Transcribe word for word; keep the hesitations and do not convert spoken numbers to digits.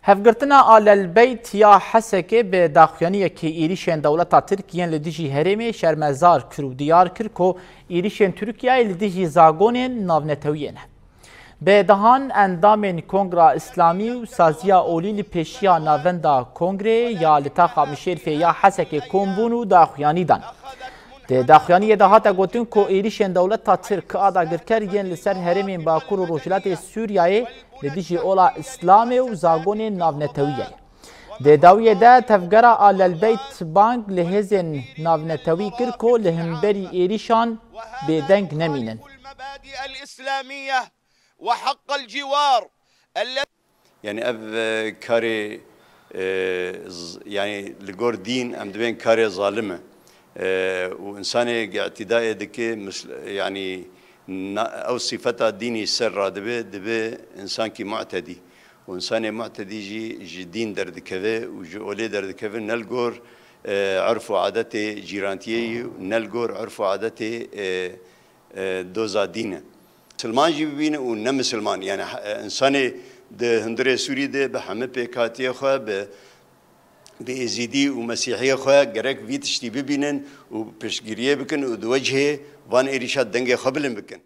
Hevgirtina Alelbeyt ya Hesekê bi daxuyaniyekê êrîşên dewleta Tirk yên li dijî herêmê şermezar kir û diyar kir ku êrîşên Tirkiyeyê li dijî zagonên navnetewiyê ne. Bi dehan endamên Kongra Îslamî û Saziya Olî li pêşiya Navenda Kongreyê ya li taxa Mişêrfê ya Hesekê kom bûn û daxuyanî dan. Di daxuyaniyê de hate gotin ku êrîşên dewleta Tirk a dagirker yên li ser herêmên Bakur û Rojhilatê Sûriyeyê li dijî ola Îslamê û zagonên navnetewiyê ye. Di dawiyê de tevgera Alelbeyt bang li hêzên navnetewî kir ku li hemberî êrîşan bêdeng nemînin. المبادئ الإسلامية وحق الجوار الذي Yani ev e, karê e, z- yani li gor dîn em dibên karê zalim e. E, û insanê îtîdayê dike mis- yani na- ew sifeta dînî ser radibe dibe insankî mu'tedî. Û insanê mu'tedî jî ji dîn derdikeve û ji olê derdikeve ne li gor e, urf û adetê cîrantiyê yî û ne li gor urf û adetê e, e, doza dîn e. Misilman jî bibîne û ne misilman. Yani he- insanê di hundirê Sûrî de bi hemî pêkhatiyê xwe, bi, bi êzîdî û mesîhiyê xwe gerek vî tiştî bibînin û piştgiriyê bikin û di wecihê van êrîşa dengê xwe bilind bikin.